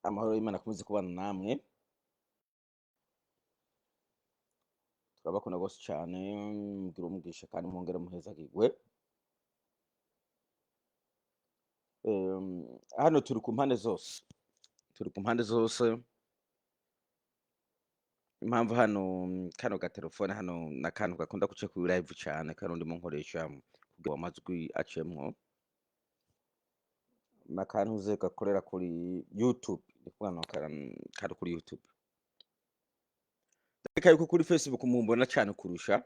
Amahoro y'Imana akomeze kubana namwe. Turabakunda gose cane, mugire umugisha kandi mwongere muhezagirwe. Hano turi ku mpande zose, turi ku mpande zose. Impamvu hano kano gatelefone hano n'akantu gakunda guca kuri live cane, kano ndimo nkoresha kugira amajwi acemwo, n'akantu uze gakorera kuri YouTube, ni kuvuga ngo kari kuri YouTube. Reka yuko kuri Facebook mumbona cane kurusha,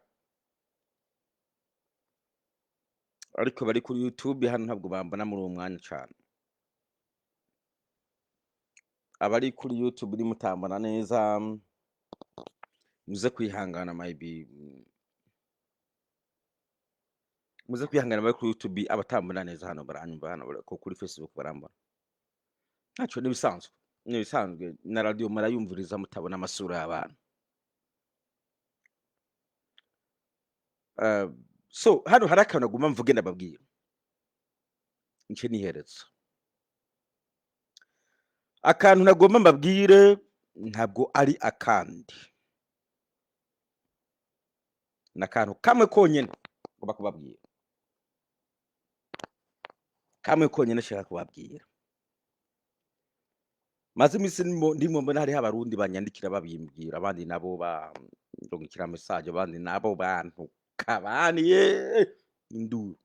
ariko bari kuri YouTube hano ntabwo bambona muri uwo mwanya cane. Abari kuri YouTube nimutambona neza muze kwihangana, maybe muze kwihangana. Bari kuri YouTube abatambona neza hano baranyumva hano, ko kuri Facebook barambona. Ntaco, nibisanzwe, nibisanzwe na radio murayumviriza mutabona amasura y'abantu. So hano hari akantu naguma mvuge ndababwira, nce nihereza akantu nagomba mbabwire, ntabwo ari akandi, ni akantu kamwe konyene ngomba kubabwira, kamwe konyene nshaka kubabwira. Maze iminsi ndimo mbona hariho abarundi banyandikira babimbwira, abandi nabo bandungikira message, abandi nabo bantuka baniye induru.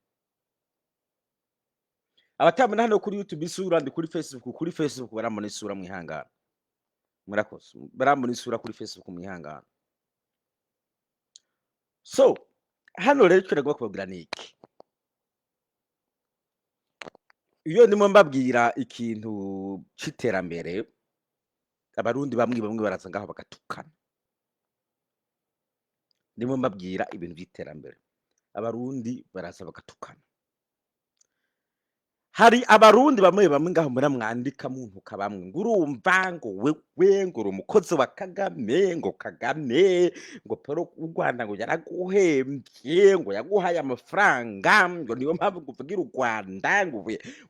Abatabona hano kuri YouTube isura, ndi kuri Facebook, kuri Facebook barambona isura, mwihangana, murakoze, barambona isura kuri Facebook, mwihangana. So hano rero icyo nagomba kubabwira ni iki: iyo ndimo mbabwira ikintu c'iterambere, abarundi bamwe bamwe baraza ngaho bagatukana. Ndimo mbabwira ibintu vy'iterambere, abarundi baraza bagatukana. Hari abarundi bamwe bamwe ngaho mbona mwandika muntuka, bamwe ngo urumva ngo wewe ngo uri umukozi wa Kagame, ngo Kagame ngo Paul w'u Rwanda ngo yaraguhemvye, ngo yaguhaye amafaranga, ngo niyo mpamvu ngo uvugira u Rwanda, ngo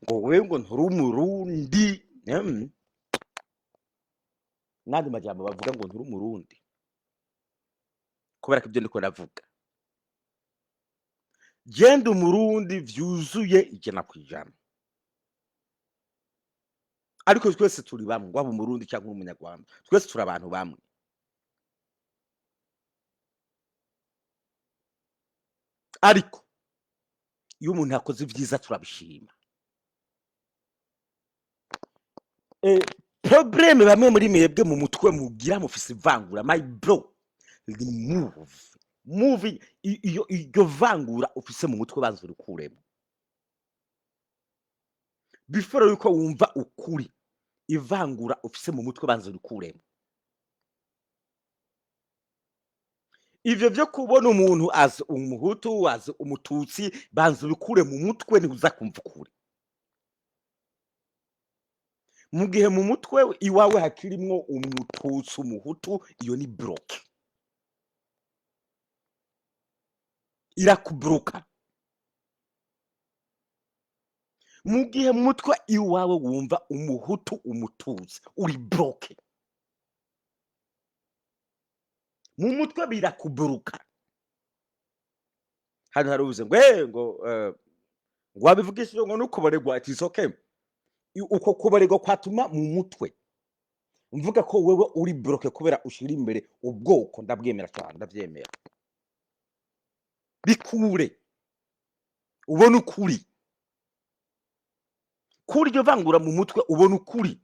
ngo wewe ngo nturi umurundi. N'andi majambo bavuga ngo nturi umurundi kubera ko ivyo ndiko ndavuga. Genda umurundi vyuzuye 100%, ariko twese turi bamwe, waba umurundi cyangwa umunyarwanda, twese turi abantu bamwe. Ariko iyo umuntu yakoze ivyiza turabishima. Probleme bamwe muri mwebwe mu mutwe mugira, mufise ivangura, my bro, remove move iyo iryo vangura ufise mu mutwe, banza urikuremo before yuko wumva ukuri. Ivangura ufise mu mutwe banza urikuremo. Ivyo vyo kubona umuntu azi umuhutu azi umututsi, banza ubikure mu mutwe, ntiuza kumva ukuri. Mu gihe mu mutwe iwawe hakirimwo umututsi umuhutu, iyo ni block, irakubloka. Mu gihe mu mutwe iwawe wumva umuhutu umututsi, uri block mu mutwe, birakubloka. Hano hari uvuze ngo ngo ngo wabivugishije ngo nukubaregwa, it is okay. Uko kubaregwa kwatuma mu mutwe mvuga ko wewe uri block kubera ushira imbere ubwoko, ndabwemera cyane, ndavyemera. Bikure ubone ukuri, kuri iryo vangura mu mutwe ubone ukuri.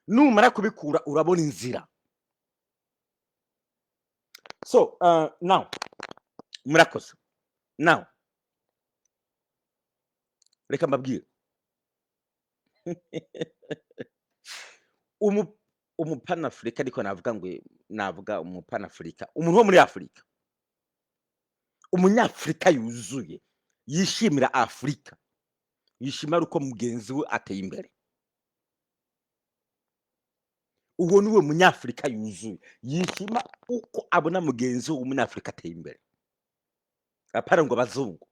Numara kubikura urabona inzira. So now murakoze. Now reka mbabwire, umupanafurika, ariko navuga ngo navuga umupanafurika, umuntu wo muri Afurika, umunyafurika yuzuye yishimira Afurika, yishimira uko mugenzi we ateye imbere. Uwo niwe munyafurika yuzuye, yishima uko abona mugenzi we w'umunyafurika ateye imbere, apana ngo abazungu.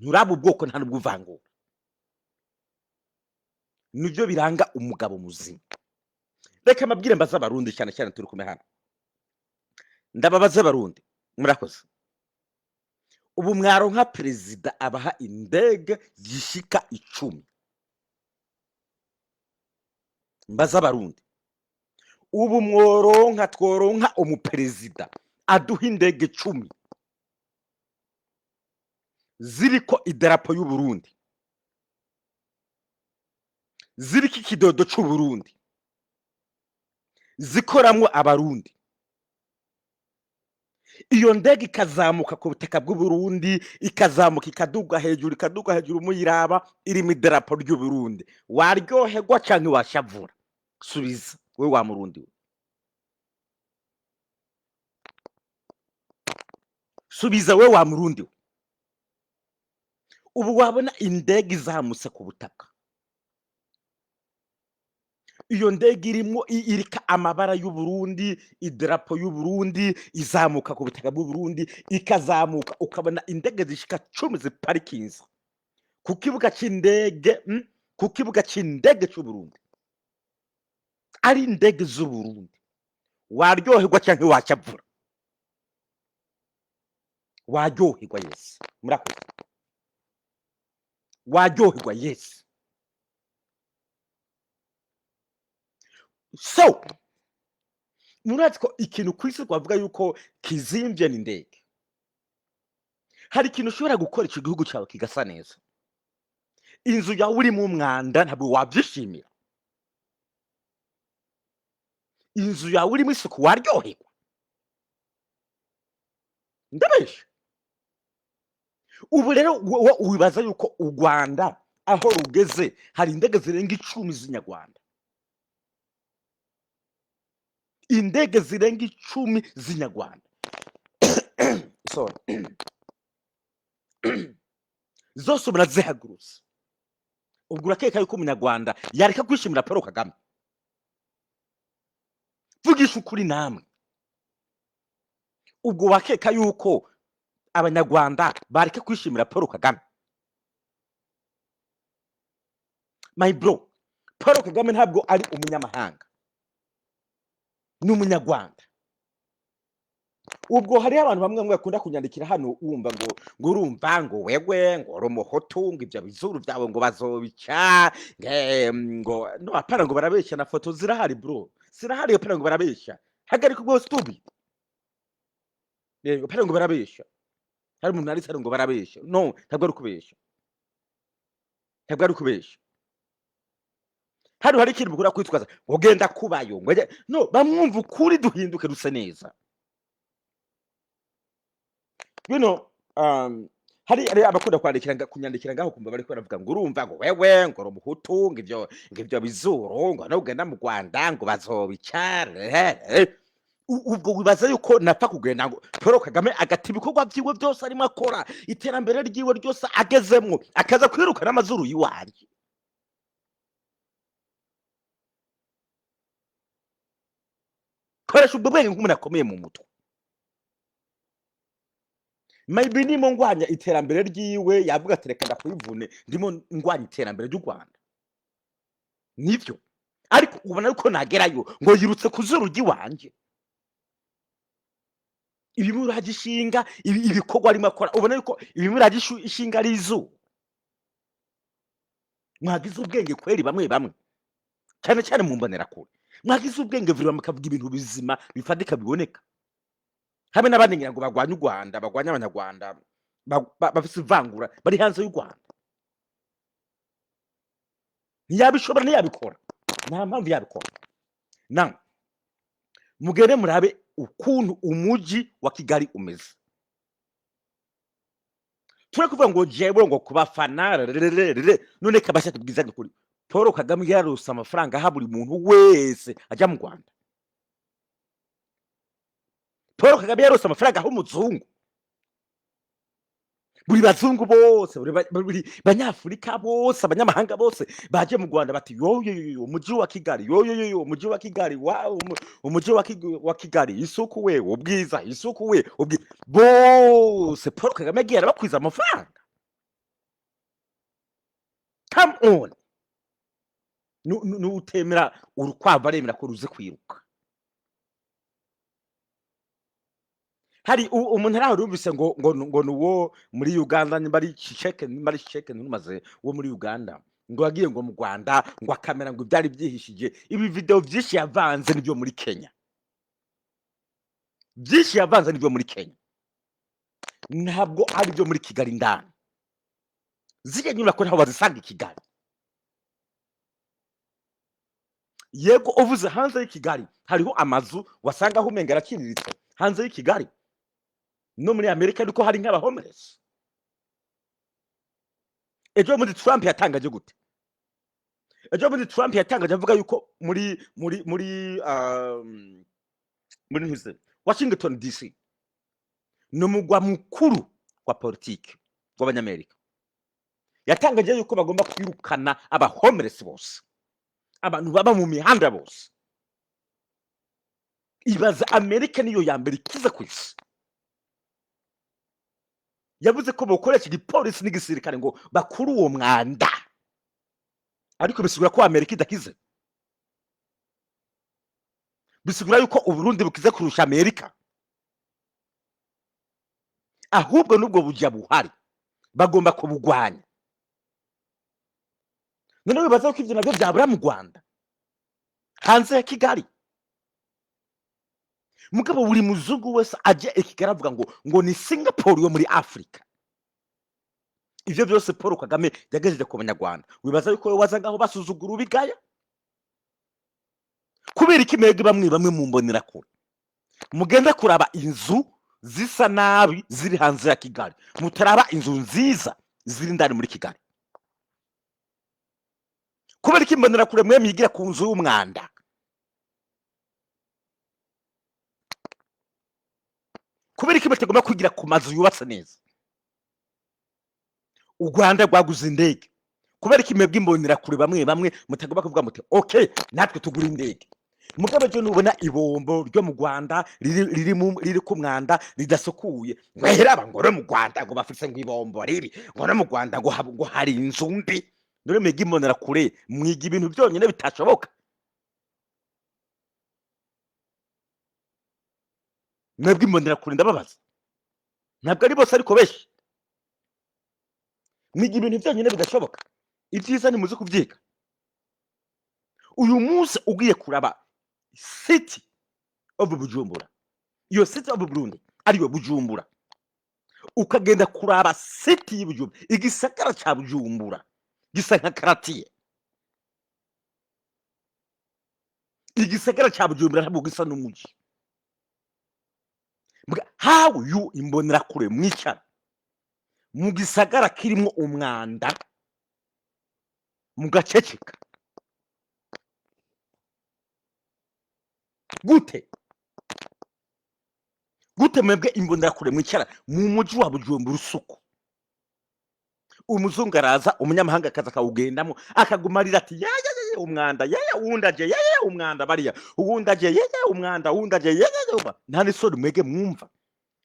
Nturaba ubwoko, nta nubwo uvangura. Nibyo biranga umugabo muzima. Reka amabwire mbaze Abarundi, cyane cyane turi kumwe hano. Ndababaze Abarundi, murakoze. Ubu mwaronka perezida abaha indege zishika 10? Mbaze Abarundi, ubu mworonka, tworonka umuperezida aduha indege 10 ziriko idarapo y'Uburundi, ziriko ikidodo c'Uburundi, zikoramwo Abarundi, iyo ndege ikazamuka ku butaka bw'Uburundi, ikazamuka ikaduga hejuru, ikaduga hejuru, muyiraba irimo idarapo ry'Uburundi, waryoherwa canke washavura? Subiza we wa Murundi we, subiza we wa Murundi we. Ubu wabona indege izamutse ku butaka, iyo ndege irimo irika amabara y'Uburundi, idarapo y'Uburundi, izamuka ku butaka bw'Uburundi, ikazamuka, ukabona indege zishika 10 ziparikinze ku kibuga c'indege, ku kibuga c'indege c'Uburundi, ari indege z'Uburundi, waryoherwa canke wacavura? Waryoherwa, yes. Murakoze. Waryoherwa, yes. So murazi ko ikintu ku isi twavuga yuko kizimvye ni indege. Hari ikintu ushobora gukora ico gihugu cyawe kigasa neza. Inzu yawe urimo umwanda, ntabwo wabyishimira. Inzu yawe urimo isuku, waryoherwa? Ndabesha? Ubu rero wowe wibaza yuko u Rwanda aho rugeze hari indege zirenga 10 z'inyarwanda, indege zirenga 10 z'inyarwanda, sorry, zose ubona zihagurutse, ubwo urakeka yuko Umunyarwanda yareka kwishimira Paul Kagame? Vugisha ukuri namwe. Ubwo wakeka yuko Abanyarwanda bareka kwishimira Paul Kagame? My bro, Paul Kagame ntabwo ari umunyamahanga, ni Umunyarwanda. Ubwo hariho abantu bamwe bamwe bakunda kunyandikira hano, wumva ngo urumva ngo wewe ngo uri Umuhutu, ngo ibyo bizuru byawe ngo bazobica, ngo no apana, ngo barabeshya. Na foto zirahari bro, zirahari. Apana ngo barabeshya, hagarika ubwo stupid. Yego, apana ngo barabeshya. Hari umuntu yanditse ngo barabeshya. No, ntabwo ari ukubeshya, ntabwo ari ukubeshya. Hano hari ikintu mukunda kwitwaza ngo genda kubayo, ngo no bamwumva ukuri, duhinduke duse neza. Hari abakunda kwandikira kunyandikira ngaho, kumva bariko baravuga ngo urumva ngo wewe ngo uri Umuhutu, ngo ivyo bizuru ngo nugenda mu Rwanda ngo bazobica. Ubwo wibaza yuko napfa kugenda ngo Paul Kagame agata ibikorwa vyiwe byose arimo akora, iterambere ryiwe ryose agezemwo, akaza kwirukana amazuru yiwanje? Koresha ubwo bwenge nk'umuntu akomeye mu mutwe. Maybe ndimo ngwanya iterambere ryiwe, yavuga ati reka ndakwivune, ndimo ngwanya iterambere ry'u Rwanda, nivyo. Ariko ubona yuko nagerayo ngo yirutse ku zuru ry'iwanje, ibimuraje ishinga, ibikorwa arimo akora, ubona yuko ibimuraje ishinga ari izuba. Mwagize ubwenge kweri bamwe bamwe, cyane cyane mu mbonerakure, mwagize ubwenge vurira mukavuga ibintu bizima bifatika biboneka, hamwe n'abandi ngira ngo bagwanye u Rwanda, bagwanye Abanyarwanda, bafise ivangura, bari hanze y'u Rwanda. Ntiyabishobora, ntiyabikora, nta mpamvu yabikora. Na mugende murabe ukuntu umuji wa Kigali umeze. Turi kuvuga ngo jewe ngo kubafana rererere, none kabasha tubwiza kuri Paul Kagame yararose amafaranga aha buri muntu wese ajya mu Rwanda. Paul Kagame yarose amafaranga aho umuzungu, buri bazungu bose, buri banyafurika bose, abanyamahanga bose baje mu Rwanda bati yo yo yo, umuji wa Kigali, yo yo yo, umuji wa Kigali, wa umuji wa Kigali, isuku we, ubwiza, isuku we, bose Paul Kagame yagiye arabakwiza amafaranga. On n'utemera urukwavu aremera ko ruzi kwiruka. Hari umuntu araho yumvise ngo nuwo muri Uganda, nimba ari Cisheke, nimba ari Cisheke ntumaze wo muri Uganda, ngo yagiye ngo mu Rwanda ngo akamera ngo ibyari byihishije. Ibi video byinshi yavanze nibyo muri Kenya, byinshi yavanze nibyo muri Kenya, ntabwo ari byo muri Kigali indani. Ziriya nyubako ntabwo bazisanga i Kigali. Yego, uvuze hanze y'i Kigali hariho amazu wasangaho umenga araciriritse hanze y'i Kigali, no muri Amerika ariko hari nk'aba homeless. Ejo muri Trump yatangaje gute? Ejo muri Trump yatangaje avuga yuko muri ntuze Washington DC ni umugwa mukuru wa politiki w'Abanyamerika, yatangaje yuko bagomba kwirukana aba homeless bose, abantu baba mu mihanda bose. Ibaza, Amerika niyo ya mbere ikize ku isi, yavuze ko bokoresha igipolisi n'igisirikare ngo bakure uwo mwanda. Ariko bisigura ko Amerika idakize? Bisigura yuko Uburundi bukize kurusha Amerika? Ahubwo n'ubwo bujya buhari bagomba kubugwanya. Noneho bibaza ko ibyo nabyo byabura mu Rwanda hanze ya Kigali. Mugabo buri muzungu wese ajya i Kigali avuga ngo ni Singapore yo muri Afurika. Ibyo byose Paul Kagame yagejeje ku Banyarwanda, wibaza yuko we waza ngaho basuzugura ubigaya? Kubera iki mwebwe bamwe bamwe mu mbonerakure mugenda kuraba inzu zisa nabi ziri hanze ya Kigali, mutaraba inzu nziza ziri indani muri Kigali? Kubera iki imbonerakure mwe mwigira ku nzu y'umwanda? Kubera iki batagomba kwigira ku mazu yubatse neza? U Rwanda rwaguze indege, kubera iki mwebwe imbonerakure bamwe bamwe mutagomba kuvuga muti okay, natwe tugura indege? Mugabo ryo nubona ibombo ryo mu Rwanda riri ku mwanda, ridasukuye, ngo heraba ngo no mu Rwanda ngo bafise ngo ibombo ribi, ngo no mu Rwanda ngo hari inzu mbi. None mwebwe imbonerakure mwiga ibintu byonyine bitashoboka? Mwebwe imbonerakure, ndababaza, ntabwo ari bose ariko benshi mwiga ibintu byonyine bidashoboka. Ibyiza ntimuzi kubyiga. Uyu munsi ugiye kuraba City of Bujumbura, iyo City of Burundi ariyo Bujumbura, ukagenda kuraba city y'Ibujumbura, igisagara ca Bujumbura gisa nka karatiye. Igisagara ca Bujumbura ntabwo gisa n'umuji. How you imbonerakure mwicara mu gisagara kirimwo umwanda mugaceceka gute? Gute mwebwe imbonerakure mwicara mu muji wa Bujumbura usuku, umuzungu araza, umunyamahanga akaza akawugendamo, akaguma arira ati ya ya ya umwanda, ya ya wundi aje, ya ya umwanda, bariya uwundi aje, ya ya umwanda, wundi aje, ya ya ya. Nta n'isoni mwebwe mwumva?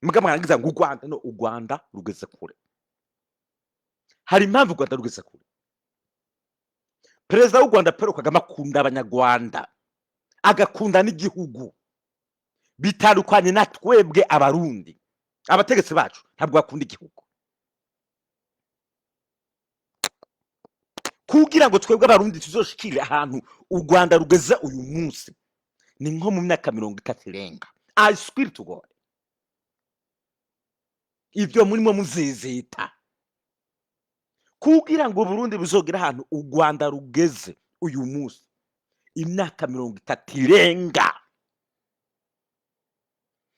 Mbwa mwarangiza ngo u Rwanda no u Rwanda rugeze kure. Hari impamvu u Rwanda rugeze kure. Perezida w'u Rwanda Paul Kagame akunda Abanyarwanda, agakunda n'igihugu, bitandukanye na twebwe Abarundi. Abategetsi bacu ntabwo bakunda igihugu. Kugira ngo twebwe Abarundi tuzoshikire ahantu u Rwanda rugeze uyu munsi ni nko mu myaka 30 irenga. I swear to God, ibyo murimo muzizita kugira ngo Burundi buzogere ahantu u Rwanda rugeze uyu munsi, imyaka 30 irenga.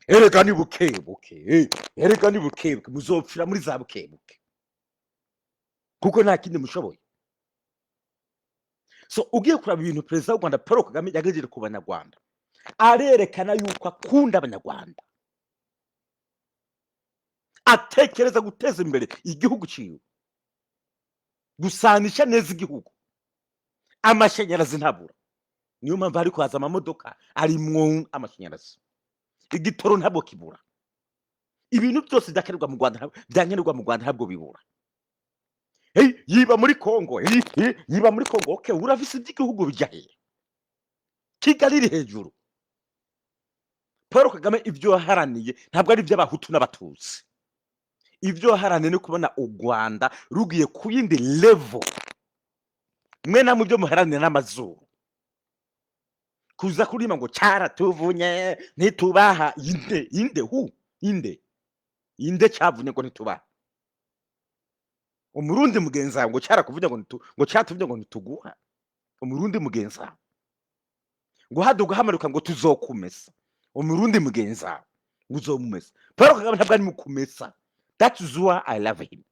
Erega ni bukebuke, erega ni bukebuke, muzopfira muri za bukebuke kuko nta kindi mushoboye. So ugiye kuraba ibintu perezida w'u Rwanda Paul Kagame yagejeje ku Banyarwanda, arerekana yuko akunda Abanyarwanda, atekereza guteza imbere igihugu ciwe, gusanisha neza igihugu. Amashanyarazi ntabura, niyo mpamvu hari kuhaza amamodoka arimwo amashanyarazi. Igitoro ntabwo kibura. Ibintu byose byakenerwa mu Rwanda, byankenerwa mu Rwanda ntabwo bibura. Hey, Yiba muri Kongo, yiba muri Kongo. Okay, urafise iby'igihugu bijya he? Kigali iri hejuru. Paul Kagame ibyo yaharaniye ntabwo ari iby'Abahutu n'Abatutsi. Ibyo yaharaniye ni kubona u Rwanda rugiye ku yindi level. Mwe namwe ibyo muharanira n'amazuru kuza kurima ngo cyaratuvunye, ntitubaha. Inde? Inde? Hu? Inde? Inde cyavunye ngo ntitubaha? Umurundi mugenzi wawe ngo cyarakuvunye, ngo ngo cyatuvunye, ngo ntituguha. Umurundi mugenzi wawe ngo haduga hamanuka ngo tuzokumesa. Umurundi mugenzi wawe ngo uzomumesa. Paul Kagame ntabwo ari mu kumesa. That's why I love him.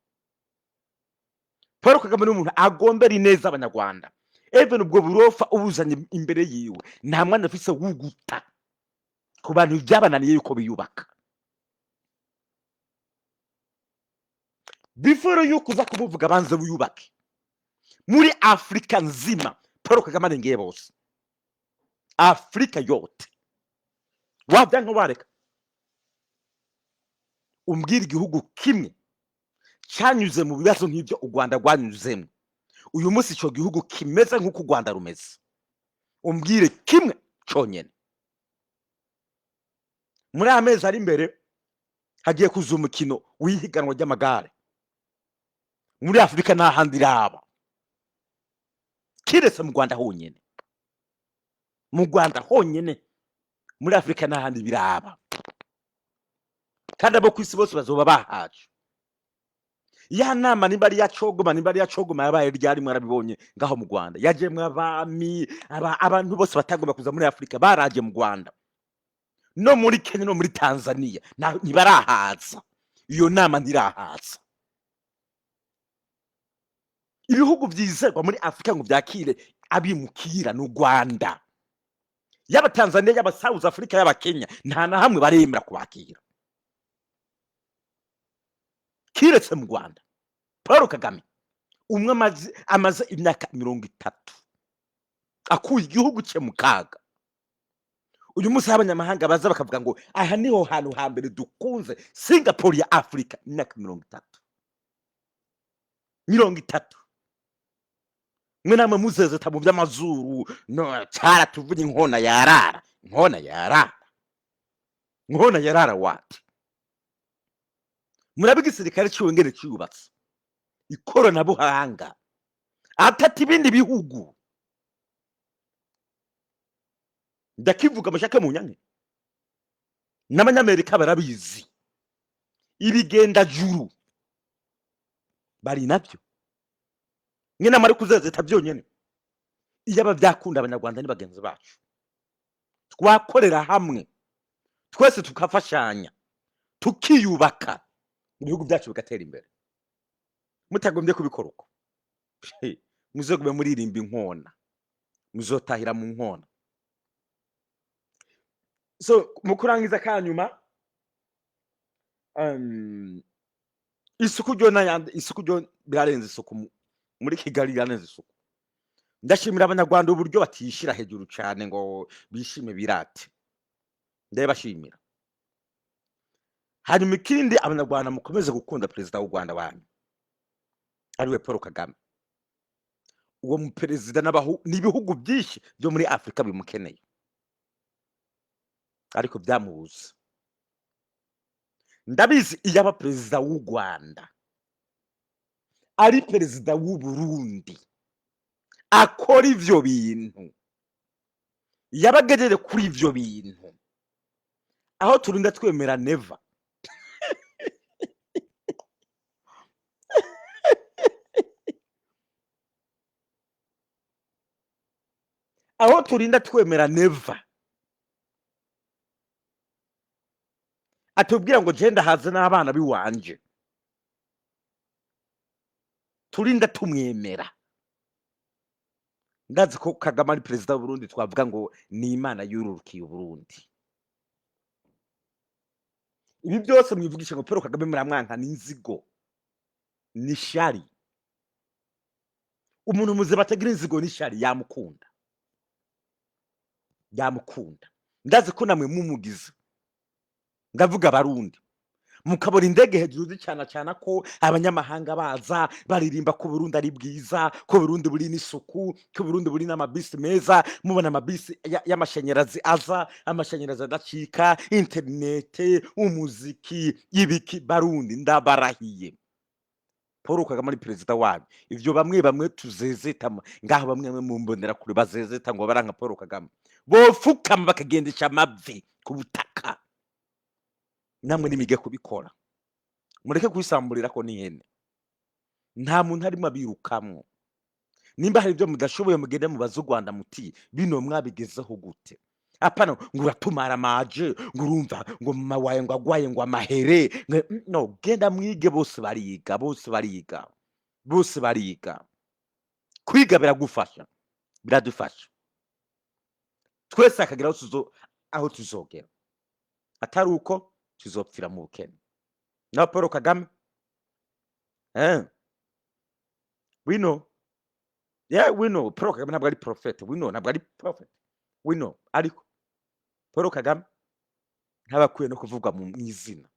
Paul Kagame ni umuntu agombera ineza Abanyarwanda. Even ubwo burofa ubuzanye imbere yiwe, nta mwana afise wuguta ku bantu byabananiye yuko biyubaka. Before yuko uza kumuvuga, banze wiyubake. Muri Afurika nzima Paul Kagame arengeye bose, Afurika yote. Wabya wareka umbwira igihugu kimwe cyanyuze mu bibazo nk'ibyo u Rwanda rwanyuzemo, uyu munsi icyo gihugu kimeze nk'uko u Rwanda rumeze? Umbwire kimwe cyonyine. Muri aya mezi ari imbere hagiye kuza umukino w'ihiganwa ry'amagare muri Afurika. Nta handi iraba kiretse mu Rwanda honyine. Mu Rwanda honyine muri Afurika, nta handi biraba, kandi abo ku isi bose bazoba bahaje. Ya nama, nimba ari iya CHOGM, nimba ari iya CHOGM, yabaye ryari? Mwarabibonye ngaho mu Rwanda, yajemwo abami, abantu bose batagomba kuza muri Afurika baraje mu Rwanda, no muri Kenya, no muri Tanzania. Ntibarahaza, iyo nama ntirahaza. Ibihugu vyizerwa muri Afurika ngo vyakire abimukira ni u Rwanda. Yaba Tanzania, yaba South Africa, yaba Kenya, nta na hamwe baremera kubakira kiretse mu Rwanda. Paul Kagame umwe amaze imyaka 30 akuye igihugu cye mu kaga. Uyu munsi aho abanyamahanga baza bakavuga ngo aha niho hantu hambere dukunze, Singapore ya Afurika. Imyaka 30, 30. Mwe namwe muzezeta mu by'amazuru. No cyaratuvuye, inkona yarara, inkona yarara, inkona yarara. Wati murabe igisirikare ciwe ngene cyubatse, ikoranabuhanga atata ibindi bihugu. Ndakivuga mushake munyanke, n'Abanyamerika barabizi. Ibigenda juru bari nabyo. Mwe namara kuzezeta byonyene. Iyo aba byakunda, Abanyarwanda ni bagenzi bacu, twakorera hamwe twese, tukafashanya, tukiyubaka, ibihugu byacu bigatera imbere. Mutagombye kubikora uko, muzogume muririmba inkona, muzotahira mu nkona. So mu kurangiza, kanyuma, isuku ryo n'ayandi, isuku ryo birarenze. Isuku muri Kigali birarenze isuku. Ndashimira Abanyarwanda uburyo batishira hejuru cyane ngo bishime, birate. Ndabashimira. Hanyuma ikindi, Abanyarwanda mukomeze gukunda perezida w'u Rwanda wanyu, ariwe Paul Kagame. Uwo muperezida n'ibihugu byinshi byo muri Afurika bimukeneye, ariko byamubuze. Ndabizi, iyo aba perezida w'u Rwanda ari perezida w'u Burundi akora ivyo bintu, yabagejeje kuri ivyo bintu. Aho turinda twemera Neva, aho turinda twemera Neva atubwira ngo genda haze n'abana biwanje, turinda tumwemera. Ndazi ko Kagame ari perezida w'Uburundi, twavuga ngo ni Imana yururukiye Uburundi. Ibi byose mwivugisha ngo Paul Kagame muramwanka, ni inzigo, ni shari. Umuntu muzima atagira inzigo n'ishari yamukunda, yamukunda. Ndazi ko namwe mumugize, ndavuga Abarundi. Mukabona indege hejuru zicana cana, ko abanyamahanga baza baririmba ko Burundi ari bwiza, ko Burundi buri n'isuku, ko Burundi buri n'amabisi meza. Mubona amabisi y'amashanyarazi aza, amashanyarazi adacika, interinete, umuziki, ibiki. Barundi, ndabarahiye, Paul Kagame ari perezida wanyu, ivyo bamwe bamwe tuzezeta ngaho, bamwe bamwe mu mbonerakure bazezeta ngo baranka Paul Kagame, bofukama bakagendesha amavi ku butaka. Namwe nimige kubikora, mureke kwisamburira ko n'ihene. Nta muntu arimo abirukamwo. Nimba hari ibyo mudashoboye, mugende mubaze u Rwanda muti: "Bino mwabigezeho gute?" Apana ngo uratumara maje, ngo urumva ngo mama wawe ngo agwaye, ngo amahere no genda mwige. Bose bariga, bose bariga, bose bariga. Kwiga biragufasha, biradufasha twese, akagira aho tuzogera. Atari uko, tuzopfira mu bukene. Na Paul Kagame, we know, yeah, we know Paul Kagame ntabwo ari prophet. We know ntabwo ari prophet, we know. Ariko Paul Kagame ntabakwiye no kuvugwa mu izina.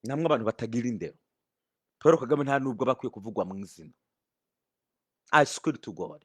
Namwe abantu batagira indero, Paul Kagame nta nubwo bakwiye kuvugwa mu izina. I swear to God.